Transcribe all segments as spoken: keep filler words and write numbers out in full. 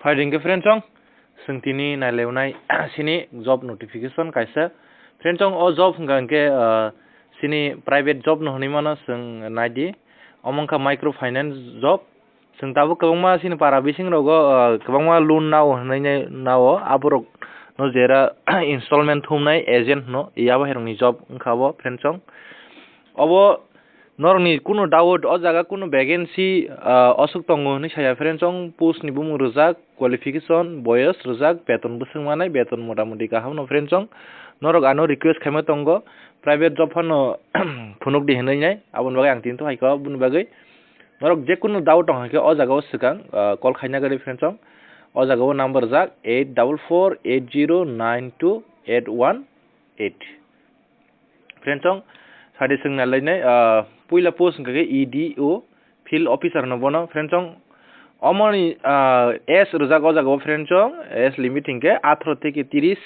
Hai ringke friend chong, chwng tini nailainai sini job notification kaisa. Friend chong, o job hwnkha hwnkhe, ah, sini private job no hwnwi mano, chwng naidi. Omo wngkha micro finance job. Chwng tabuk kwbangma sini para bising rogo, ah, kwbangma loan nao hwnwi nai nao, aborok no jera installment thumnai agent no, yabo hai rokni job wngkha bo friend chong. Obo norokni kunu doubt, o jaga kunu vacancy, ah, osuk tongo hwnwi saya friend chong, post ni bumung rijak, qualification, boyos rijak, beton bwswk manai, beton mota moti kaham no friend chong. Norok ano request khaima tongo, private job phano phunuk di hwnwi nai, aboni bagwi ang tini to hai kha, boni bagwi norok je kunu doubt tong hai khe o jaga o swkang, ah, call khaina gari friend chong. O jaga o number rijak eight double four eight zero nine two eight one eight. Friend chong, sadi swng nalainai, ah, puila post hwnkha khe E D O, field officer no bono. Friend chong, omoni, ah, age rijak o jaga o friend chong, age limit hwnkhe atharo theke tiris.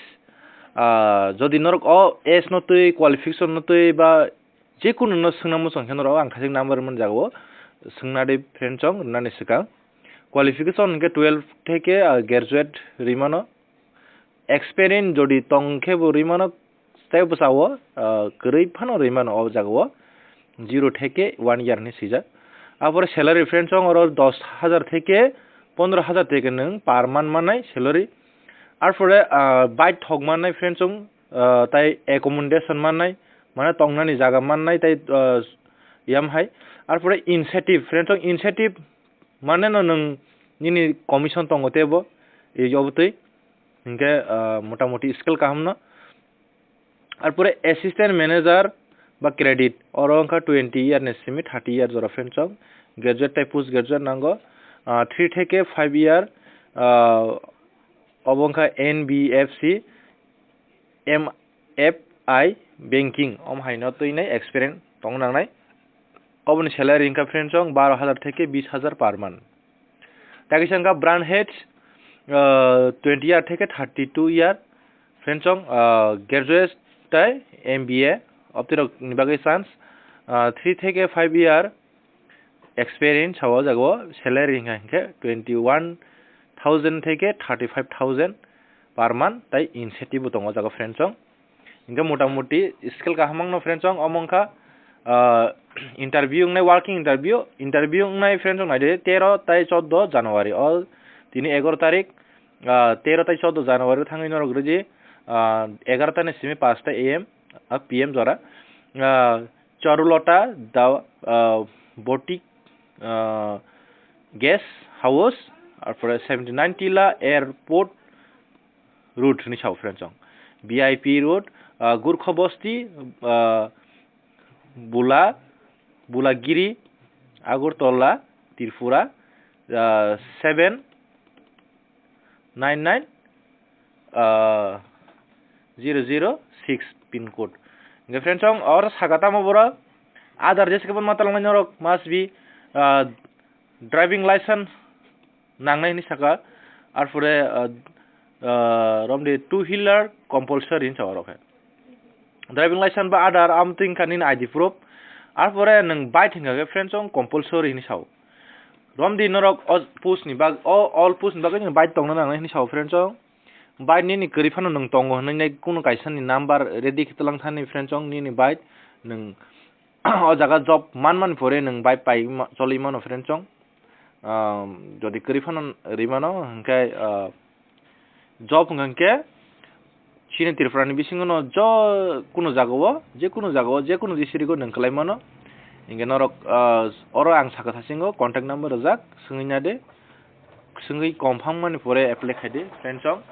Ah, jodi norok o age no twi, qualification no twi ba je kunu no swngna muchung khe norok ang thajak number man jaga o swngna de friend chong, rwnani swkang. Qualification hwnkhe twelve theke, ah, graduate rimano. Experience jodi tong khe bo rimano, tei bwsao, ah, kwrwi phano rimano o jaga o, zero theke one year hinwi swijak. Apore salary friend chong oro dos hajar theke pondro hajar theke nwng per month mannai salary. Arpore, ah, bike thok mannai friend chong, ah, tai accommodation mannai, mane tongnani jaga mannai tai, ah, yam hai. Arpore incentive friend chong, incentive mane no nwng nini commission tongo tebo, e obotwi. Hinkhe, ah, motamoti skill kaham no. Arpore assistant manager ba credit, oro wngkha twenty year ni simi thirty year jora friend chong, graduate tai post graduate nango, ah, three theke five year, ah, obo wngkha N B F C, M F I banking, omo hai no twi nai experience tong nangnai. Oboni salary wngkha friend chong baro hajar theke bis hajar per month. Tei kaisa wngkha brand head, ah, twenty year theke thirty two year. Friend chong, ah, graduate tai M B A, obtirok ni bagwi chance, ah, three theke five year experience sao o jaga o. Salary hingkha hinkhe twenty one thousand theke thirty five thousand per month tai incentive bo tongo o jaga friend chong. Hinkhe motamoti skill kaham wngno friend chong, omo wngkha, ah, interview wngnai, walking interview, interview wngnai friend chong naidi tero tai choddo January o, tini egaro tarik, ah, tero tai choddo January o thangwi norok rwdi, ah, egarota ni simi pasta A M, ah, P M jora, ah, Charulata da, ah, Botik, ah, Guest House, arpore seventy nine Tila Airport Road hinwi sao friend chong. V I P Road, ah, Gurkha Bosti, ah, Bula, Bulagiri, Agartala, Tripura, ah, seven nine nine, ah, zero zero six pin code. Hinkhe friend chong, oro saka tamo boro Aadhaar jesa khe bo ma talangmani norok must be, ah, driving license nangnai hinwi saka, arpore, ah, ah, romdi two wheeler compulsory hinwi sa oro khe. Driving license ba Aadhaar, amtwi wngkha nini I D proof, arpore nwng bike hinkha khe friend chong compulsory hinwi sao. Romdi norok o post ni bag-, o all post ni bagwi nwng bike tongna nangnai hinwi sao friend chong. Bike nini kwrwi phano nwng tongo hinwi nai kunu kaisa ni number ready khe twlang thani friend chong nini bike nwng o jaga job man man pore nwng bike pai ma-, cholwi mano friend chong. Ah, jodi kwrwi phano rwi mano hinkhe, ah, job hwnkha hinkhe chini Tripura ni bisingo no jo kunu jaga o, je kunu jaga o, je kunu district o nwng kwlai mano. Hinkhe norok, ah, oro ang saka thasingo contact number rijak, swngwi nade, swngwi confirm mani pore apply khaidi friend chong.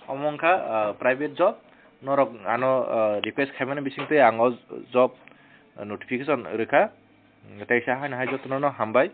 Omo wngkha, ah, private job, norok ano, ah, request khaimani bisingtwi ang o job, ah, notification rwkha. Teisa haino hai jotono no hambai.